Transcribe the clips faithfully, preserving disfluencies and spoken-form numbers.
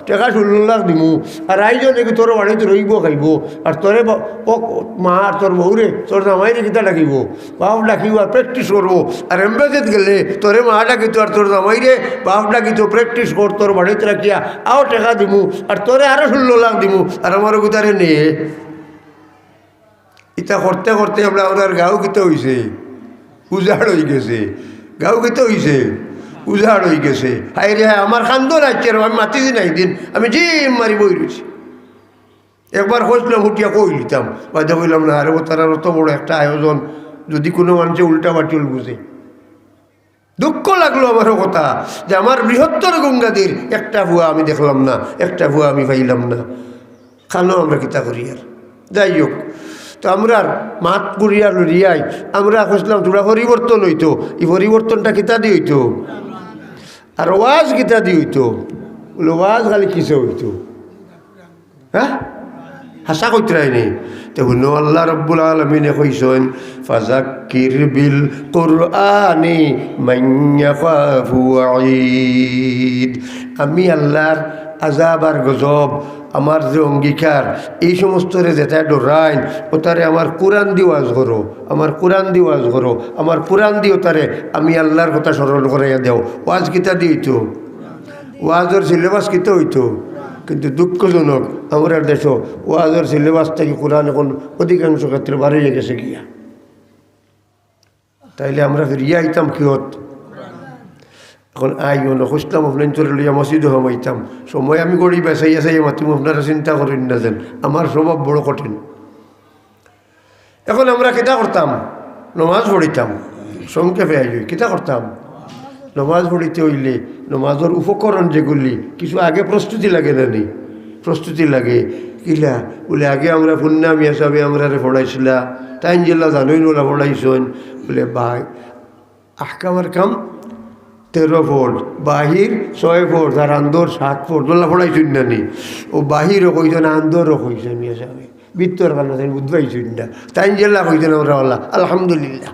টেকা ষোলো লাখ দিমু, আর আইজনে কি তোর বাড়িত রইবো খাইবো, আর তোরে বা-, ও মা আর তোর বউরে, তোর জামাইরে কিতা ডাকিবো? বাপ ডাকিবো আর প্র্যাকটিস করবো, আর এমবাসিত গেলে তোরে মা ডাকিতো আর তোর জামাইরে বাপ ডাকিতো, প্র্যাকটিস কর, তোর বাড়িত রাখিয়া আও টেকা দিমু, আর তোরে আরো ষোলো লাখ দিমু, আর আমার গুতারে নে। ইতা করতে করতে আমরা, আমরার গাঁও কিতা অইছে? উজাড় অইগেছে। গাঁও কিতা অইছে? উজাড় অইগেছে। হায় রে হায়, আমার কান্দন আইছে রে, আমি মাতিছি না ইদিন, আমি জিম মারি বই রইছি। একবার কইছলাম, উঠিয়া কই লিতাম, বাদে কইলাম না, আরে ও তারার অত বড় একটা আয়োজন, যুদি কুনু মানষে উল্টা বাটিল বুঝে। দুঃখ লাগলো আমারও কথা, যে আমার বৃহত্তর গঙ্গাদির একটা ফুয়া আমি দেখলাম না, একটা ফুয়া আমি পাইলাম না। কানো আমরা কিতা করি আর? যাই হোক, তো আমরার মাত করিয়া লড়িয়াই আমরা কইছলাম, থুড়া পরিবর্তন অইতো। ই পরিবর্তনটা কিতা দি অইতো? আর ওয়াজ কিতা দি অইতো? বলে, ওয়াজ খালি কিসে অইতো? হ্যাঁ? হাছা কইতরায়নি? তে হুনো, আল্লাহ রাব্বুল আলামিনে কইছইন, "ফাযাক্কির বিল কুরআনি মান ইয়াখাফু ওয়াঈদ।" আমি আল্লাহর আযাব আর গজব, আমার যে অঙ্গীকার, এই সমস্তরে যেতায় ডরাইন, ওতারে আমার কোরআন দি ওয়াজ করো, আমার কোরআন দি ওয়াজ করো, আমার কোরআন দি ওতারে আমি আল্লাহর কথা স্মরণ করাইয়া দেও। ওয়াজ কিতা দি অইতো? ওয়াজর সিলেবাস কিতা অইতো? কিন্তু দুঃখজনক, আমরার দেশো ওয়াজর সিলেবাস থাকি কোরআন এখন অধিকাংশ ক্ষেত্রে বার অইয়া গেছে গিয়া। তাইলে আমরা ফিরিয়া আইতাম কিয়ত? এখন আই, অনো কইছলাম, আপনাইন্তরে লইয়া মসজিদো হামাইতাম। সময় আমি ঘড়ি বেছাইয়া চাইয়া মাতিমু, আপনারা চিন্তা করইন না যেন। আমার স্বভাব বড় কঠিন। এখন আমরা কিতা করতাম? নমাজ পড়িতাম। সংক্ষেপে আইজ কিতা করতাম? নমাজ পড়িতে অইলে নমাজর উপকরণ যেগুলি, কিছু আগে প্রস্তুতি লাগে না নি? প্রস্তুতি লাগে। কিলা? বলে, আগে আমরা হুননা মিয়া সাবে আমরারে পড়াইছিলা, তাইন যেলা জানইন ওলা পড়াইছইন। বলে, ভাই, আহকাম আরকাম তেরো ফরজ, বাহির ছয় ফরজ, আর আন্দর সাত ফরজ, ওলা পড়াইছইন না নি? ও বাহিরও কইছইন, আন্দরও কইছইন মিয়া সাবে। ভিতর কানো তাইন বুঝ পাইছইন না। তাইন যেলা কইছইন আমরা ওলা, আলহামদুলিল্লাহ।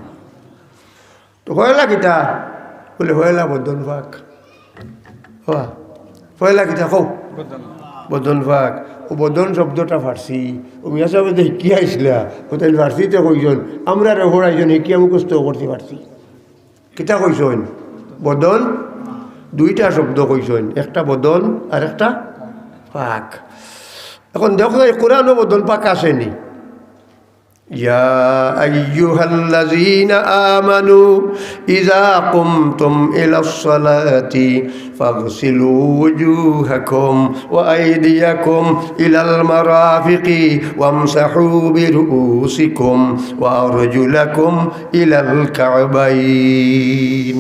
তো পয়লা কিতা? বলে, পয়লা বদন পাক। হ্যাঁ, পয়লা কিতা কও? বদন পাক। ও বদন শব্দটা ফার্সি। ও মিয়া সাবে যে হিকিয়া আইছলা, ও তাইন ফার্সিতে কইছইন, আমরারে পড়াইছইন, হিকিয়া মুখস্থ করতে পারছি। কিতা কইছইন? বদন, দুইটা শব্দ কইছইন, একটা বদন আর একটা পাক। এখন দেখো, এই কোরআনও বদন পাক আছে নি? يا أيها الذين آمنوا إذا قمتم إلى الصلاة فاغسلوا وجوهكم وأيديكم إلى المرافق وامسحوا برؤوسكم وأرجلكم إلى الكعبين।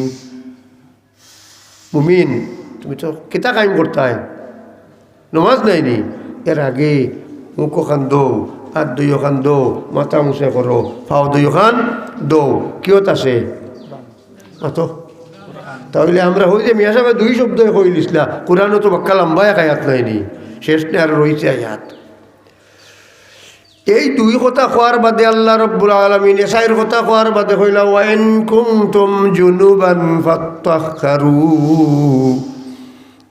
মুমিন, তুমি তো কিতা কায়েম করতায়? নমাজ নায়নি? এর আগে মুখ খান ধও, হাত দুইও খান ধও, মাথা মুছে করো, পাও দুইও খান ধও। কিয়ত আছে? মাতো। তাইলে আমরা অই যে মিয়া সাবে দুই শব্দই কইলিছলা, কোরআনো তো বাক্কা লম্বা এক আয়াত নায়নি, শেষ নে আর রইছে আয়াত। এই দুই কথা কওয়ার বাদে আল্লাহ রাব্বুল আলামিন, এ চাইর কথা কওয়ার বাদে কইলা, "ওয়া ইন কুনতুম জুনুবান ফাত্তাহহারু।"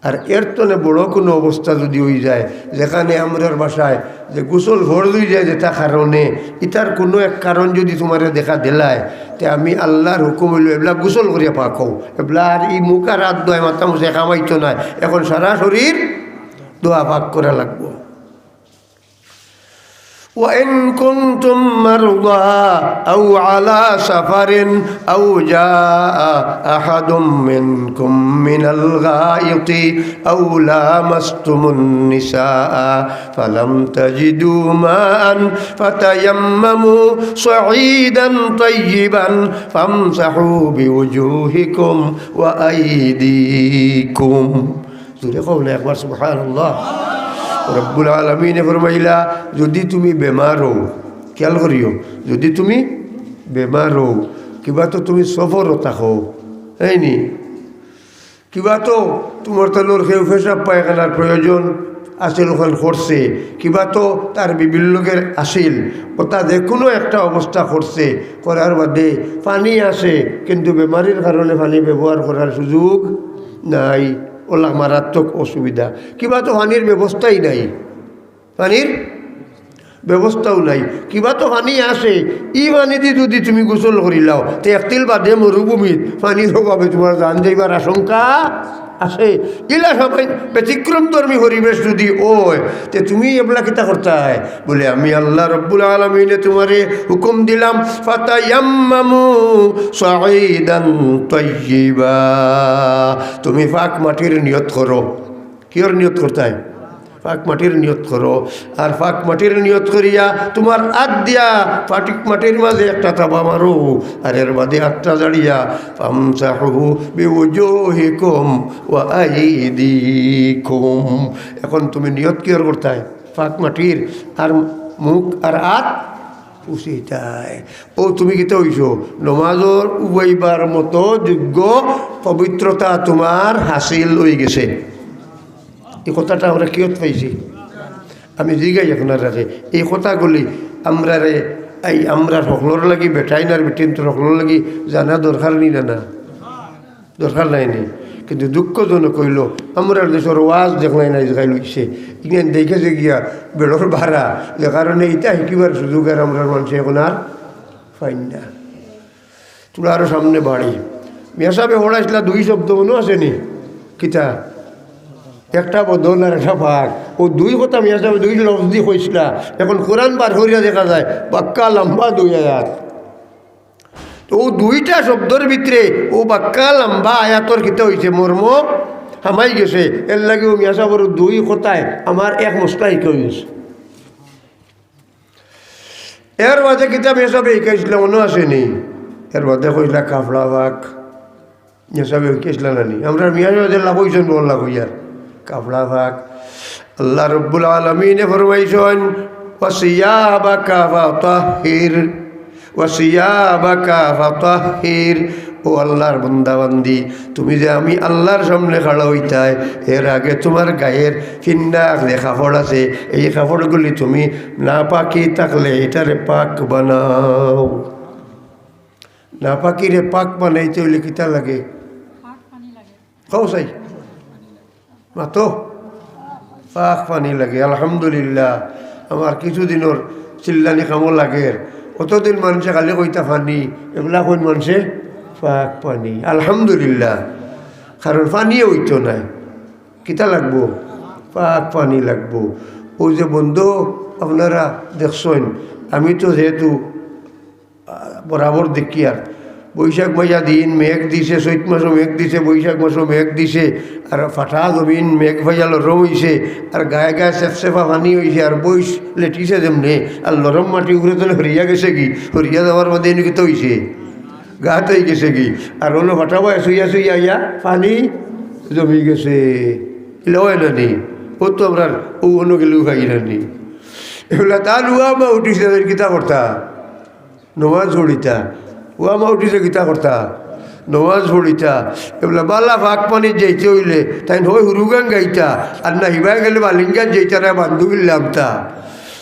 আর এর তনে বড় কুনু অবস্থা যুদি অই যায়, যেখানে আমরার ভাষায় যে গোসল ফরজ অই যায় যেটা কারণে, ইতার কুনু এক কারণ যুদি তুমারে দেখা দিলায়, তে আমি আল্লাহর হুকুম অইলো, এবলা গোসল করিয়া পাক অও, এবলা আর ই মুখ আর হাত ধোয়া, মাথা মুছা কাম অইতো নায়, এখন সারা শরীর ধোয়া পাক করা লাগবো। وإن كنتم مرضى أو على سفر أو جاء أحد منكم من الغائط أو لامستم النساء فلم تجدوا ماء فتيمموا صعيدا طيبا فامسحوا بوجوهكم وأيديكم। জোরে কও না একবার সুবহানাল্লাহ। রব্বুল আলামিনে ফরমাইলা, যুদি তুমি বেমার অও, খেয়াল করিও, যুদি তুমি বেমার অও, কিবা তো তুমি সফরো থাকো, তাইনি? কিবা তো তুমার তলর কেউ পেশাব পায়খানার প্রয়োজন আছিল, অখান করছে, কিবা তো তার বিবির লগে আছিল, অতা যে কুনু একটা অবস্থা করছে, করার বাদে পানি আছে, কিন্তু বেমারির কারণে পানি ব্যবহার করার সুযোগ নাই। অলা মারাত্মক অসুবিধা। কিবা তো পানির ব্যবস্থাই নাই, পানির ব্যবস্থাও নাই। কিবা তো পানি আছে, ই পানিদি যুদি তুমি গোসল করিলাও, তে একতিল বাদে মরুভূমিত পানির অভাবে তুমার জান যাইবার আশঙ্কা আছে। ইলা সময় ব্যতিক্রমধর্মী পরিবেশ যুদি অয়, তে তুমি এবলা কিতা করতায়? বলে, আমি আল্লাহ রব্বুল আলামিনে তুমারে হুকুম দিলাম, "ফাতায়াম্মামু সাঈদান তাইয়িবা।" তুমি পাক মাটির নিয়ত করো। কিয়র নিয়ত করতায়? পাক মাটির নিয়ত করো। আর পাক মাটির নিয়ত করিয়া তুমার আত দিয়া পাক মাটির মাঝে একটা থাবা মারো, আর এর বাদে আতটা জাড়িয়া, "ফামসাহু বিউজুহিকুম ওয়া আইদিকুম।" এখন তুমি নিয়ত কিয়র করতায়? পাক মাটির, আর মুখ আর আত পুছিতায়। অউ তুমি কিতা অইছো? নমাজর উবাইবার মতো যোগ্য পবিত্রতা তুমার হাসিল অইগেছে। ই কথাটা আমরা কিয়ত পাইছি? আমি জিগাই আপনারারে, ই কথাগুলি আমরারে, এই আমরার হকলর লাগি, বেটাইন আর বেটিন্তর হকলর লাগি জানা দরকার নি না, না? দরকার নাই নি? কিন্তু দুঃখজনক অইলো, আমরার দেশর ওয়াজ দেখলায় না, ইসরায়েল অইছে। ইখান দেখেছে গিয়া বেড়র ভাড়া, যে কারণে ইতা হিকিবার সুযোগ আর আমরার মানষে এখন আর পাইন না। তোরা আরো সামনে বাড়ি। মিয়া সাবে পড়াইছলা দুই শব্দ মনো আছে নি? কিতা? একটা বদন আর একটা পাক। অউ দুই কথা মিয়া সাবে দুই লফজি কইছলা। এখন কোরআন বার করিয়া দেখা যায়, বাক্কা লম্বা দুই আয়াত। তো অউ দুইটা শব্দর ভিতরে অউ বাক্কা লম্বা আয়াতর কিতা অইছে? মর্ম হামাই গেছে। এরলাগি অউ মিয়া সাবর দুই কথায় আমার এক মসলা হিকা অইগেছে। এর বাদে কিতা মিয়া সাবে হিকাইছলা, মনো আছে নি? এর বাদে কইছলা কাপড়া পাক। মিয়া সাবে হিকাইছলা না নি? আমরার মিয়া সাবে যেলা কইছইন, বল্লা কইয়ার। কাপড়া পাক। আল্লাহ রব্বুল আলামিনে ফরমাইছইন, "ওয়া সিয়াবাকা ফাতাহহির, ওয়া সিয়াবাকা ফাতাহহির।" ও আল্লাহর বান্দা বান্দি, তুমি যে আমি আল্লাহর সামনে খাড়া অইতায়, এর আগে তুমার গায়ের ফিন্দাক যে কাপড় আছে, এই কাপড়গুলি তুমি নাপাকি থাকলে ইটারে পাক বানাও। নাপাকিরে পাক বানাইতে অইলে কিতা লাগে? কও চাই। মাতো? পাক পানি লাগে। আলহামদুলিল্লাহ। আমার কিছুদিনর চিল্লানি কামো লাগের। অতদিন মানষে খালি কইতা পানি, এবলা কইন মানষে পাক পানি। আলহামদুলিল্লাহ। কারণ পানিয়ে অইতো নায়। কিতা লাগবো? পাক পানি লাগবো। অউ যে বন্ধ আপনারা দেখছইন, আমি তো যেহেতু, আহ, বরাবর দেখিয়ার, বৈশাখ মাইয়া দিন মেঘ দিছে, চৈত মাসো মেঘ দিছে, বৈশাখ মাসো মেঘ দিছে, আর ফাটা জমিন মেঘ পাইয়া লরম অইছে, আর গায়ে গায়ে সেফসেফা পানি অইছে, আর বইস লেটিছে যেমনে, আর লরম মাটি উপরে তলে হরিয়া গেছে গি, হরিয়া যাওয়ার বাদে এনে কিতা অইছে? গাত অইগেছে গি। আর অনো ফাটা বায় শুইয়া শুইয়া আইয়া পানি জমি গেছে। ইলা অয় না নি? অউ তো আমরার অউ অনো গেলেউ পাই না নি? এবলা তান উয়া মা উঠিছে, তাইন কিতা করতা? নমাজ পড়িতা। উয়া মা উঠিছে, কিতা করতা? নমাজ পড়িতা। এবলা বালা পাক পানিত যাইতে অইলে তাইন হয় হুরুগান গাইতা, আর না হিবায় গেলে বালিঙ্গাত যাইতা, না বান্দুবিল্লা আমতা।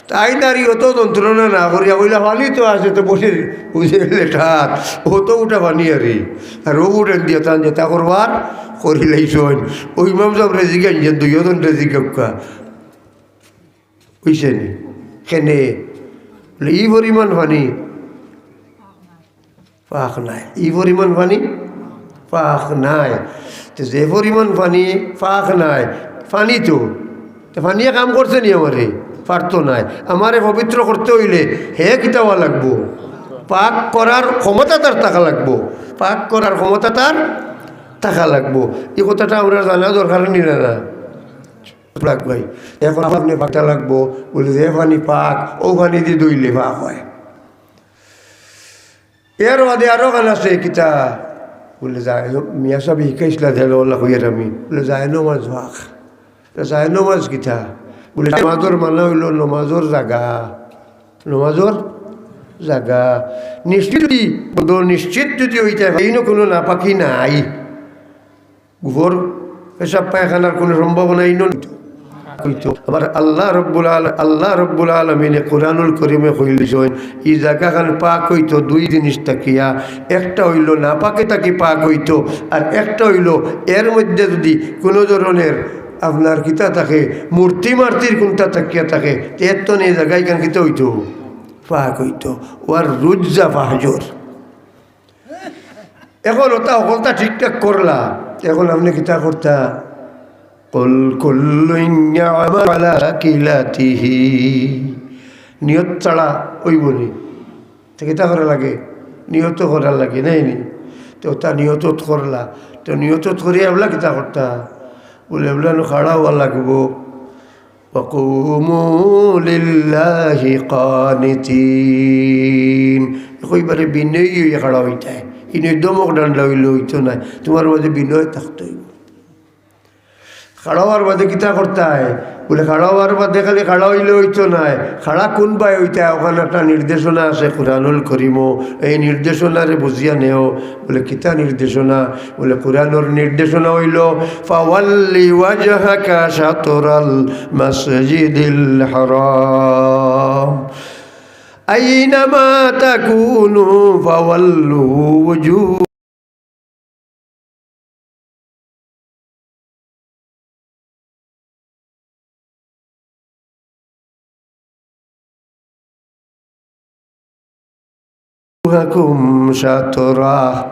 তাইন আর অত যন্ত্রণা না করিয়া কইলা, "পানি তো আছে, তো বসে বুঝে লেটার, অত উঠা পানি আরি।" আর অউ উঠান দিয়া তান যেতা করবার করিলাইছইন। অউ ইমাম সাবরে জিগাইন যেন, দুইও জনরে জিগাউক্কা। অইছে নি? কেনে? বলে, ই পরিমাণ পানি পাক নায়। ই পরিমাণ পানি পাক নায়। তে যে পরিমাণ পানি পাক নায়, পানি তো, তে পানিয়ে কাম করছে নি আমারে? পারতো নায়। আমারে পবিত্র করতে অইলে হে কিতা অওয়া লাগবো? পাক করার ক্ষমতা তার থাকা লাগবো। পাক করার ক্ষমতা তার থাকা লাগবো। ই কথাটা আমরার জানা দরকার নি না, না? লাগবো। এখন আপনে পাকটা লাগবো, বলে যে পানি পাক, অউ পানিদি ধইলে পাক অয়। এর বাদে আরো খান আছে, কিতা? বলে, যায়, মিয়া সাবে হিকাইছলা, দেলো আল্লাহ কইয়ার আমি। বলে, যায় নমাজ পাক। তে যায় নমাজ কিতা? বলে, নমাজর মানে অইলো নমাজর জাগা। নমাজর জাগা। নিশ্চিত যদি, বদল নিশ্চিত যদি অইতায়, ইনো কুনু নাপাকি নাই। গোবর, পেশাব, পায়খানার কুনু সম্ভাবনা ইনো নাই তো। অইতো। আবার আল্লাহ রব্বুল আল-, আল্লাহ রব্বুল আলামিনে কোরআনুল করিমে কইলিছইন, ই জাগাখান পাক অইতো দুই জিনিস থাকিয়া, একটা অইলো নাপাকে থাকি পাক অইতো, আর একটা অইলো এর মধ্যে যুদি কুনু ধরনের আপনার কিতা থাকে, মূর্তি মার্তির কুনটা থাকিয়া থাকে, তে এর তনে ই জাগাখান কিতা অইতো? পাক অইতো। ওয়ার রুজ্জা ফাহজুর। এখন ওটা হকলতা ঠিকঠাক করলা, এখন আপনে কিতা করতা? কুল কুল্লুন ইয়া'মালু আলা শাকিলাতিহি। নিয়ত ছাড়া অইবো নি? তে কিতা করা লাগে? নিয়ত করা লাগে, নায় নি? তে ওটা নিয়ত করলা, তে নিয়ত করিয়া এবলা কিতা করতা? বুলে, এবলা নু খাড়া অওয়া লাগবো। ওয়াকুমু লিল্লাহি কানিতিন। কইবারে বিনয়ী অইয়া খাড়া অইতায়। ইনো দমক ডান্ডা অইলে অইতো নায়, তুমার মাঝে বিনয় থাকতো অইবো। খাড়া অওয়ার বাদে কিতা করতায়? বুলে, খাড়া অওয়ার বাদে খালি খাড়া অইলে অইতো নায়, খাড়া কুনবায় অইতায়, ওখানো একটা নির্দেশনা আছে কোরআনুল করিমো, এই নির্দেশনারে বুঝিয়া নেও। বুলে, কিতা নির্দেশনা? বুলে, কোরআনর নির্দেশনা অইলো, "ফাওয়াল্লি ওয়াজহাকা শাতরাল মাসজিদিল হারাম। আইনামা তাকুনু ফাওয়াল্লু ওয়াজহাকুম শাতরাহ।"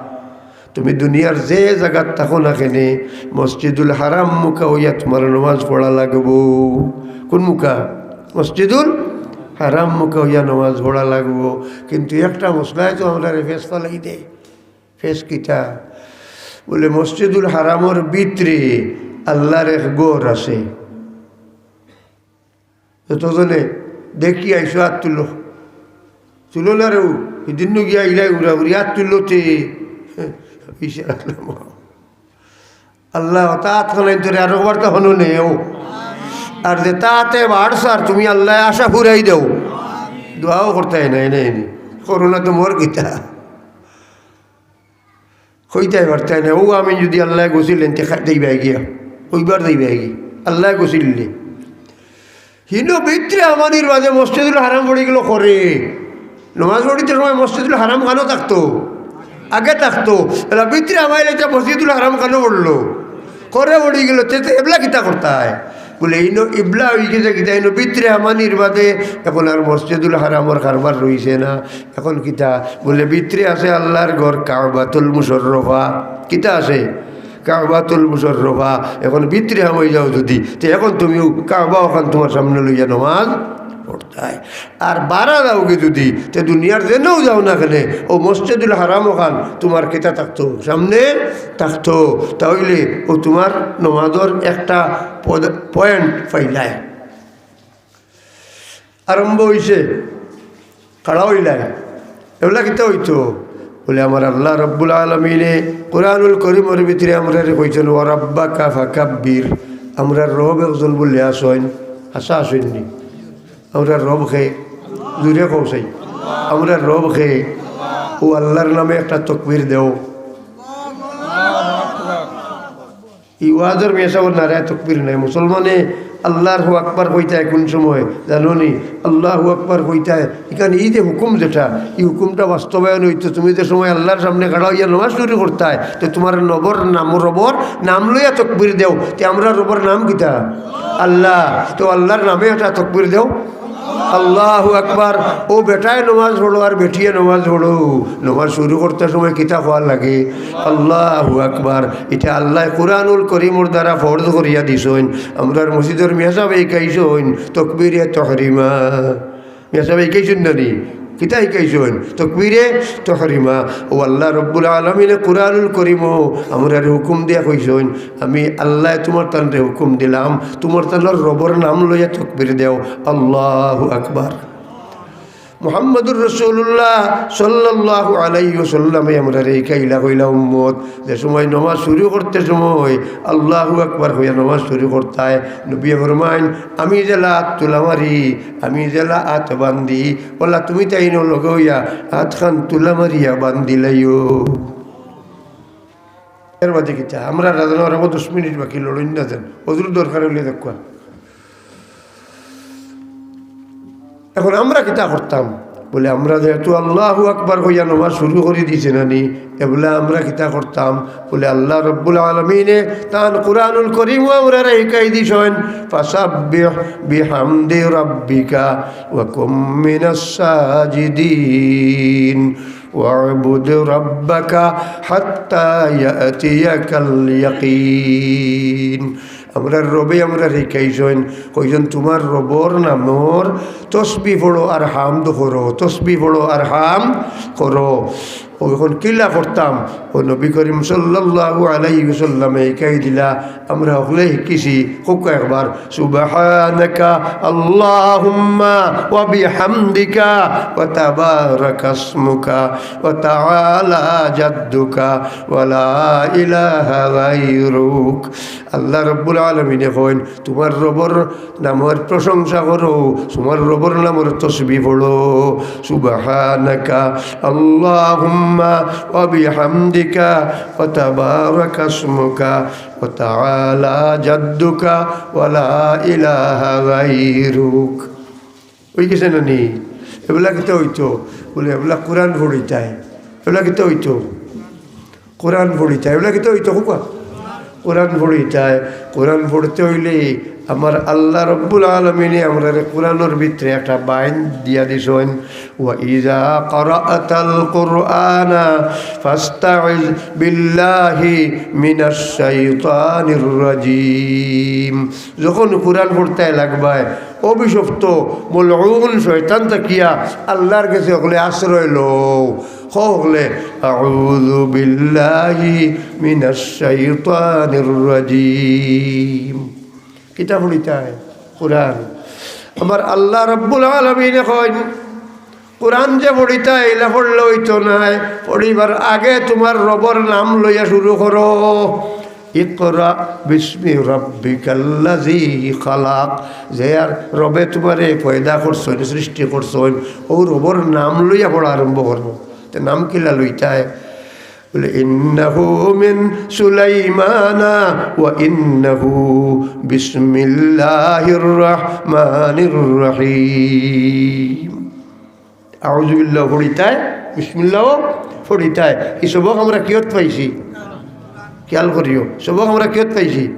তুমি দুনিয়ার যে জাগাত থাকো না কেনে, মসজিদুল হারাম মুখা অইয়া তুমার নমাজ পড়া লাগবো। কুন মুখা? মসজিদুল হারাম মুখা অইয়া নমাজ পড়া লাগবো। কিন্তু একটা মসলায় তো আমরারে ফেস ফালাই দেয়। ফেস কিতা? বুলে, মসজিদুল হারামর ভিতরে আল্লার এক ঘর আছে। যতজনে দেখি আইছো, আত তুলো। তুলো না রেউ, হিদিন নু গিয়া ইলাই উড়া উড়ি, আত তুলো তে। ইশারা। আল্লাহ, তা আত খানাইন তোরে আরো বার তা হনো নেও। আর যে তাতে বাড়ছার, তুমি আল্লায় আশা ফুরাই দেও। দোয়াও করতায় নায়, নায় নি? করো না তো মোর কিতা? কইতায় পারতায় নায়। ও আমি যুদি আল্লায় গছিলেন, তে খা-, দেইবায় গিয়া। অইবার দেইবায় গি। আল্লায় গছিলে। হিনো ভিতরে হামানির বাদে মসজিদুল হারাম পড়ি গেলো খরে। নমাজ পড়িতে সময় মসজিদুল হারাম খানো থাকতো? আগে থাকতো। এলা ভিতরে হামাইলে ইটা মসজিদুল হারাম খানো পড়লো? খরে পড়ি গেলো, তে, তে এবলা কিতা করতায়? বুলে, ইনো ইবলা অইগেছে কিতা, ইনো ভিতরে হামানির বাদে এখন আর মসজিদুল হারামর কারবার রইছে না। এখন কিতা? বুলে, ভিতরে আছে আল্লার ঘর কাবাতুল মুশাররফা। কিতা আছে? কাবাতুল মুশাররফা। এখন ভিতরে হামাই যাও যুদি, তে এখন তুমিও কাবা ওখান তুমার সামনে লইয়া নমাজ পড়তায়। আর বারা যাওগি যুদি, তে দুনিয়ার যেনও যাও না কেনে, অউ মসজিদুল হারাম ওখান তুমার কিতা থাকতো? সামনে থাকতো। তা অইলে অউ তুমার নমাজর একটা পদ-, পয়েন্ট পাইলায়। আরম্ভ অইছে, খাড়া অইলায়। এবলা কিতা অইতো? বুলে, আমার আল্লাহ রব্বুল আলামিনে কোরআনুল করিমর ভিতরে আমরারে কইছইন, "ওয়া রাব্বাকা ফাকাব্বির।" আমরার রব একজন বুলে আছইন, হাছা আছইন নি? আমরার রব কে? জুরে কও চাই। আমরার রব কে? অউ আল্লার নামে একটা তকবির দেও। ই ওয়াজর মেসাবর নারায় তকবির নাই। মুসলমানে আল্লাহু আকবার কইতায় কুন সময় জানো নি? আল্লাহু আকবার কইতায়। ইখান ই যে হুকুম যেটা, ই হুকুমটা বাস্তবায়ন অইতো। তুমি যে সময় আল্লাহর সামনে খাড়া অইয়া নমাজ শুরু করতায়, তে তুমার নবর নাম, রবর নাম লইয়া তকবির দেও। তে আমরার রবর নাম কিতা? আল্লাহ। তে আল্লাহর নামে একটা তকবির দেও। আল্লাহু আকবার। অউ বেটায় নমাজ পড়ো আর বেটিয়ে নমাজ পড়ো, নমাজ শুরু করতে সময় কিতা কওয়া লাগে? আল্লাহু আকবার। ইটা আল্লায় কোরআনুল করিমর দ্বারা ফরজ করিয়া দিছইন। আমরার মসজিদর মিয়াসাবে হিকাইছইন তকবিরে তহরিমা। মিয়াসাবে হিকাইছইন না নি? কিতা হিকাইছইন? তকবিরে তহরিমা। অউ আল্লাহ রব্বুল আলামিনে কোরআনুল করিমো আমরারে হুকুম দিয়া কইছইন, আমি আল্লায় তুমার তানরে হুকুম দিলাম, তুমার তানর রবর নাম লইয়া তকবির দেও, আল্লাহু আকবার। মুহাম্মাদুর রাসূলুল্লাহ সাল্লাল্লাহু আলাইহি ওয়াসাল্লামে আমরারে হিকাইলা কইলা, উম্মত, যে সময় নমাজ শুরু করতে সময় আল্লাহু আকবার কইয়া নমাজ শুরু করতায়, নবীয়ে ফরমাইন, আমি যেলা আত তুলা মারি, আমি যেলা আত বান্ধি, অলা তুমি তাইনও লগে অইয়া আতখান তুলা মারিয়া বান্ধিলাইও। এর বাদে কিতা? আমরা রাজানো আর দশ মিনিট বাকি, লড়ইন না যেন। অজুর দরকার অইলে দেখবা। এখন আমরা কিতা করতাম? বলে, আমরা যেহেতু আল্লাহু আকবার কইয়া নমাজ শুরু করি দিছি না নি, এবলা আমরা কিতা করতাম? বলে, আল্লাহ রব্বুল আলামিনে তান কুরআনুল করিমো আমরারে হিকাই দিছইন, "ফাসাব্বিহ বিহামদি রাব্বিকা ওয়া কুম মিনাস সাজিদিন ওয়া'বুদ রাব্বাকা হাত্তা ইয়াতিয়াকাল ইয়াকিন।" আমরার রবে আমরারে হিকাইছইন, কইছইন, "তুমার রবর নামর তসবি পড়ো আর হামদ করো, তসবি পড়ো আর হামদ করো।" অখন কিলা করতাম? অউ নবী করিম সাল্লাল্লাহু আলাইহি ওয়াসাল্লামে হিকাই দিলা, আমরা হকলে হিকিছি। কউক্কা একবার, "সুবহানাকা আল্লাহুম্মা ওয়া বিহামদিকা ওয়া তাবারাকাসমুকা ওয়া তাআলা জাদ্দুকা ওয়া লা ইলাহা গায়রুক।" আল্লাহ রব্বুল আলামিনে কইন, "তুমার রবর নামর প্রশংসা করো, তুমার রবর নামর তসবি পড়ো।" সুবহানাকা আল্লাহুম্মা ওয়া বিহামদিকা ওয়া তাবারাকাসমুকা ওয়া তাআলা জাদ্দুকা ওয়া লা ইলাহা গায়রুক। অই গেছে না নি? এবলা কিতা অইতো? বলে, "এবলা কুরআন পড়িতায়।" এবলা কিতা অইতো? কুরআন পড়িতায়। এবলা কিতা অইতো? কউক্কা। কুরআন পড়িতায়। কুরআন পড়তে অইলে আমার আল্লাহ রব্বুল আলামিনে আমরারে কুরআনর ভিতরে একটা বাইন দিয়া দিছইন, "ওয়া ইযা ক্বারাতাল কুরআনা ফাস্তাইজ বিল্লাহি মিনাশ শাইতানির রাজীম।" যখন কুরআন পড়তায় লাগবায়, অভিশপ্ত মলউন শয়তান থাকিয়া আল্লাহর গেছে হকলে আশ্রয় লও। কও হকলে, "আউযু বিল্লাহি মিনাশ শাইতানির রাজীম।" কিতা পড়িতায়? কুরআন। আমার আল্লাহ রব্বুল আলামিনে কইন, কুরআন যে পড়িতায়, ইলা পড়লে অইতো নায়। পড়িবার আগে তুমার রবর নাম লইয়া শুরু করো। ইকরা বিসমি রাব্বিকাল্লাযী খালাক। যে আর রবে তুমারে পয়দা করছইন, সৃষ্টি করছইন, অউ রবর নাম লইয়া পড়া আরম্ভ করো। তে নাম কিলা লইতায়? বলে, "ইন্নাহু মিন সুলাইমানা ওয়া ইন্নাহু বিসমিল্লাহির রহমানির রহিম।" আউযুবিল্লাহ পড়িতায়, বিসমিল্লাহও পড়িতায়। ই সবক আমরা কিয়ত পাইছি? খেয়াল করিও, সবক আমরা কিয়ত পাইছি?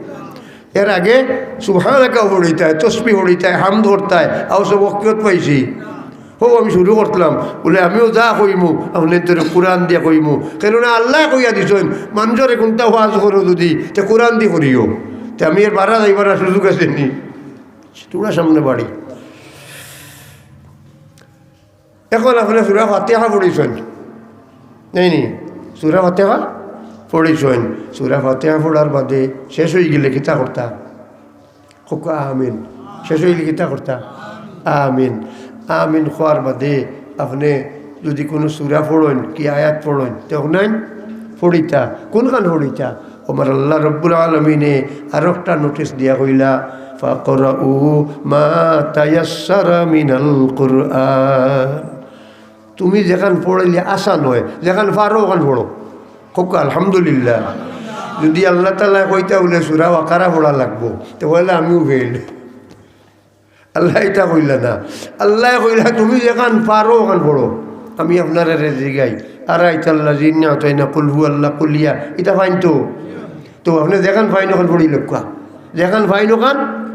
এর আগে সুবহানাকাও পড়িতায়, তসবি পড়িতায়, হামদ করতায়, অউ সবক কিয়ত পাইছি? হউ আমি শুরু করলাম, বলে, "আমিও যা কইমু, আপনে তোরে কুরআন দিয়া কইমু।" কেননা আল্লায় কইয়া দিছইন, "মানষরে কুনটা ওয়াজ করো যুদি, তে কুরআন দি করিও।" তে আমি এর বারা যাইবার আর সুযোগ আছে নি? তোরা সামনে বাড়ি। এখন আপনে সূরা ফাতিহা পড়িছইন, নায় নি? সূরা ফাতিহা পড়িছইন। সূরা ফাতিহা পড়ার বাদে শেষ অই গেলে কিতা করতা? কউক্কা আমিন। শেষ অইলে কিতা করতা? আমিন। আমিন কওয়ার বাদে আপনে যুদি কুনু সূরা পড়ইন, কি আয়াত পড়ইন, তে অখান পড়িতা। কুনখান পড়িতা? আমার আল্লাহ রব্বুল আলামিনে আরোকটা notice দিয়া কইলা, "ফাকরাউ মা তায়াসসারা মিনাল কুরআন।" তুমি যেখান পড়লে আসান অয়, যেখান পারো অখান পড়ো। কউক্কা আলহামদুলিল্লাহ। যুদি আল্লাহ তাআলায় কইতা বলে সূরা বাকারা পড়া লাগবো, তে অইলে আমিও fail। আল্লায় ইতা কইলা না। আল্লায় কইলা, "তুমি যেখান পারো অখান পড়ো।" আমি আপনারারে জিগাই, "আরাআইতাল্লাযী ইন আ'তাইনা কুল হুয়াল্লাহ কুলিয়া।" ইতা পাইন তো? তে আপনে যেখান পাইন অখান পড়ি লউক্কা। যেখান পাইন অখান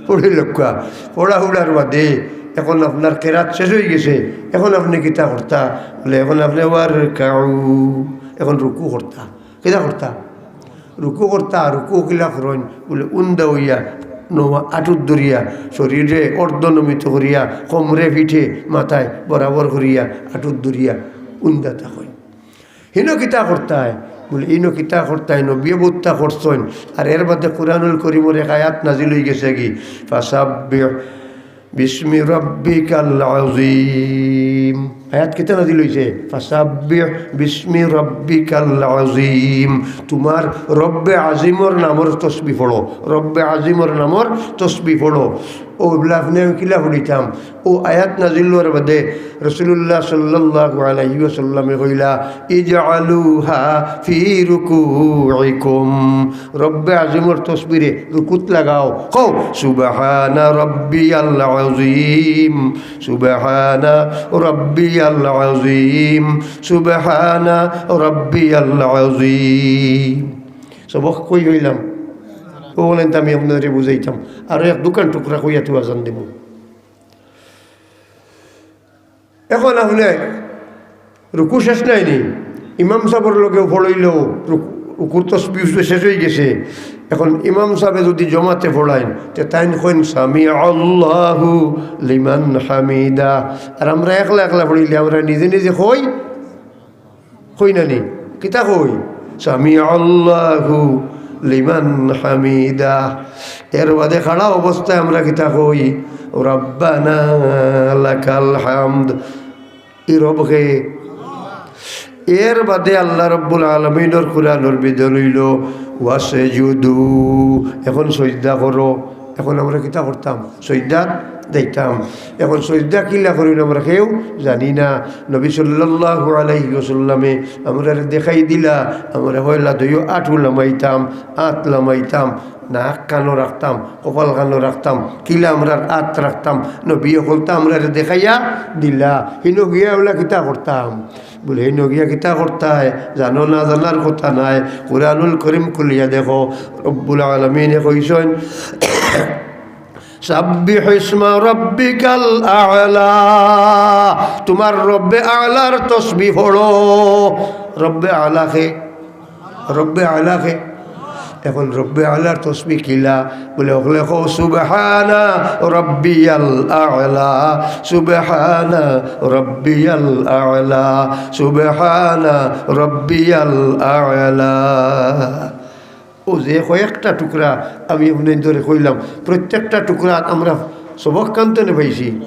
পড়ি লউক্কা। পড়া হুড়ার বাদে এখন আপনার কেরাত শেষ অই গেছে। এখন আপনে কিতা করতা? বলে, এখন আপনে ওয়ারকাউ, এখন রুকু করতা। কিতা করতা? রুকু করতা। রুকু কিলা করইন? বলে, উন্দা অইয়া, নমা আটুত ধরিয়া, শরীরে অর্ধনমিত করিয়া, কোমরে, পিঠে, মাথায় বরাবর করিয়া, আটুত ধরিয়া, উন্দা থাকইন। হিনো কিতা করতায়? বলে, ইনো কিতা করতায়? নবীয়ে বউততা করছইন। আর এর বাদে কুরআনুল করিমর এক আয়াত নাজিল অই গেছেগি, "ফাসাব্বিহ বিসমি রাব্বিকাল আযীম।" আয়াত কিতা নাজিল অইছে? "ফাসাব্বিহ বিসমি রাব্বিকাল আযীম।" তুমার রব্বে আজিমর নামর তসবি পড়ো, রব্বে আজিমর নামর তসবি পড়ো। ও ইবলা আপনে আমি কিলা পড়িতাম? ও আয়াত নাজিল অওয়ার বাদে রাসূলুল্লাহ সাল্লাল্লাহু আলাইহি ওয়াসাল্লামে কইলা, "ইজআলুহা ফি রুকুইকুম।" রব্বে আজিমর তসবিরে রুকুত লাগাও। কও, "সুবহানা রাব্বিয়াল আযীম, সুবহানা রাব্বিয়াল আযীম, সুবহানা রাব্বিয়াল আযীম।" সবক কই কইলাম? ও বলেন তো আমি আপনারে বুঝাইতাম। আরো এক দুখান টুকরা কইয়া তো আজান দিমু। এখন আপনে রুকু শেষ নায় নি, ইমাম সাবর লগে পড়িলেও রুকু, রুকুর তসবিহ তো শেষ অইগেছে। এখন ইমাম সাবে যুদি জমাতে পড়াইন, তে তাইন কইন, "সামি আল্লাহু লিমান হামিদা।" আর আমরা একলা একলা পড়িলে আমরা নিজে নিজে কই, কই না নি? কিতা কই? "সামি আল্লাহু লিমান হামিদা।" এর বাদে খাড়া অবস্থায় আমরা কিতা কই? "রাব্বানা লাকাল হামদ।" ই রব কে? এর বাদে আল্লাহ রব্বুল আলামিনর কুরআনর বিধান অইলো, "ওয়াসজুদু।" এখন সইজদা করো। এখন আমরা কিতা করতাম? সইজদাত যাইতাম। এখন সইজদা কিলা করইন আমরা কেউ জানি না। নবী সাল্লাল্লাহু আলাইহি ওয়াসাল্লামে আমরারে দেখাই দিলা, আমরা পয়লা দুইও আত লামাইতাম, আত লামাইতাম, নাক কানো রাখতাম, কপাল কানো রাখতাম, কিলা আমরার আত রাখতাম। নবী অকলতা আমরারে দেখাইয়া দিলা, হিনো গিয়া ওলা কিতা করতাম? বলে, "হিনো গিয়া কিতা করতায়? জানো না, জানার কথা নায়।" কুরআনুল করিম খুলিয়া দেখো, রব্বুল আলামিনে কইছইন, "সাব্বিহ ইসমা রাব্বিকাল আ'লা।" তুমার রব্বে আ'লার তসবিহ পড়ো। রব্বে আ'লা কে? রব্বে আ'লা কে? এখন রব্বে আ'লার তসবিহ কিলা? বলে, অকলে কও, "সুবহানা রাব্বিয়াল আ'লা, সুবহানা রাব্বিয়াল আ'লা, সুবহানা রাব্বিয়াল আ'লা।" ও যে কয়েকটা টুকরা আমি আপনাইনতরে কইলাম, প্রত্যেকটা টুকরাত আমরা সবক কান থনে পাইছি।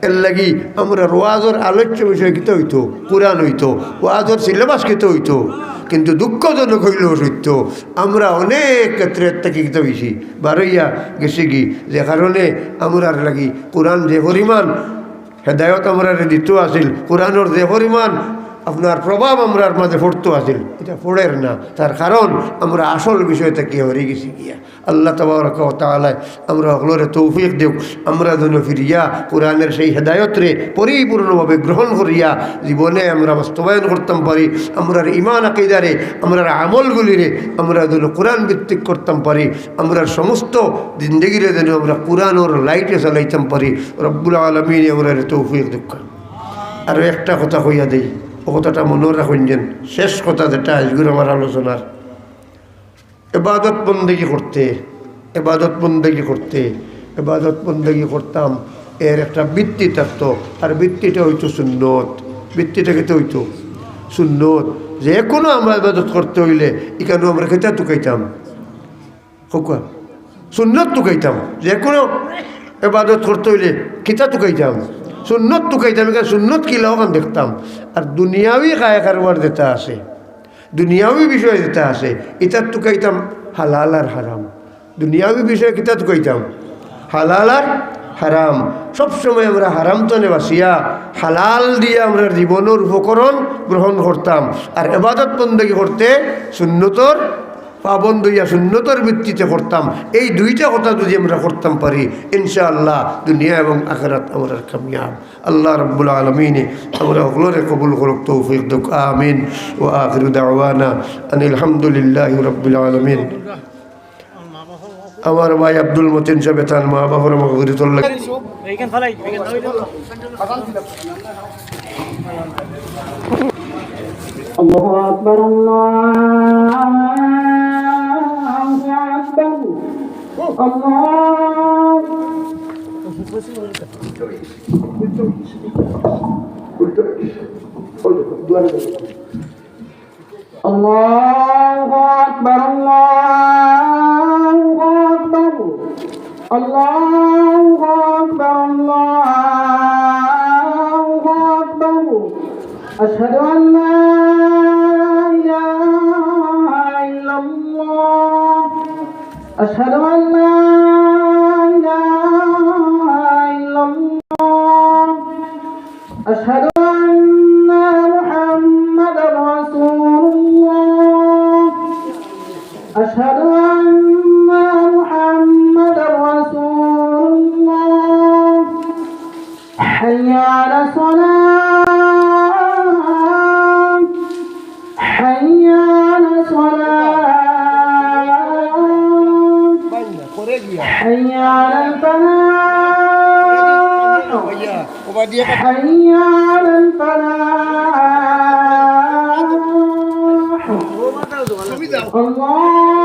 এর লাগি আমরার ওয়াজর আলোচ্য বিষয় কিতা অইতো? কুরআন অইতো। ওয়াজর সিলেবাস কিতা অইতো? কিন্তু দুঃখজনক অইলেও সত্য, আমরা অনেক ক্ষেত্রে এর থাকি কিতা অইছি, বারইয়া গেছিগি, যে কারণে আমরার লাগি কুরআন যে পরিমাণ হেদায়ত আমরারে দিতো আছিল, কুরআনর যে পরিমাণ আপনার প্রভাব আমরার মাঝে পড়তো আছিল, ইটা পড়ের না। তার কারণ আমরা আসল বিষয় থাকি হরি গেছি গিয়া। আল্লাহ তাবারাকা ওয়া তাআলায় আমরা হকলরে তৌফিক দেউক, আমরা যেন ফিরিয়া কুরআনর সেই হেদায়তরে পরিপূর্ণভাবে গ্রহণ করিয়া জীবনে আমরা বাস্তবায়ন করতাম পারি, আমরার ঈমান আকিদারে, আমরার আমলগুলিরে আমরা যেন কুরআন ভিত্তিক করতাম পারি, আমরার সমস্ত জিন্দেগিরে যেন আমরা কুরআনর লাইটে চালাইতাম পারি। রব্বুল আলামিনে আমরারে তৌফিক দেউক। আরো একটা কথা কইয়া দেই, ও কথাটা মনো রাখইন যেন, শেষ কথা যেটা আইজকুর আমার আলোচনার, এবাদত বন্দেগি করতে, এবাদত বন্দেগি করতে, এবাদত বন্দেগি করতাম, এর একটা ভিত্তি থাকতো, আর ভিত্তিটা অইতো সুন্নত। ভিত্তিটা কিতা অইতো? সুন্নত। যে কোনো আমরা এবাদত করতে অইলে ইখানো আমরা কিতা তুকাইতাম? কউক্কা। সুন্নত তুকাইতাম। যে কোনো এবাদত করতে অইলে কিতা তুকাইতাম? সুন্নত তুকাইতাম। ইখান সুন্নত কিলা অখান দেখতাম। আর দুনিয়াবি কায় কারবার যেটা আছে, দুনিয়াবি বিষয় যেটা আছে, ইতাত তুকাইতাম হালাল আর হারাম। দুনিয়াবি বিষয় কিতা তুকাইতাম? হালাল আর হারাম। সব সময় আমরা হারাম তনে বাঁচিয়া হালাল দিয়া আমরার জীবনর উপকরণ গ্রহণ করতাম। আর এবাদত বন্দেগি করতে সুন্নতর পাবন্দ অইয়া সুন্নতর ভিত্তিতে করতাম। এই দুইটা কথা যদি আমরা করতাম পারি, ইনশাআল্লাহ দুনিয়া এবং আখিরাত আমরার কামিয়াব। আল্লাহ রাব্বুল আলামিনে আমরা হকলরে কবুল করুক, তৌফিক দেউক। আমিন। ওয়া আখিরু দাওয়ানা আনিল হামদুলিল্লাহি রাব্বিল আলামিন। আমার ভাই আব্দুল মতিন সাহেব তান মা বাবার মাগফিরাতর লাগি। الله أكبر، الله أكبر، الله. الله أكبر، الله أكبر، الله أكبر، الله أكبر. أشهد أن لا إله إلا الله. أشهد أن لا إله حي على الصلاة. حي على الصلاة. حي على الفلاح. حي على الفلاح. الله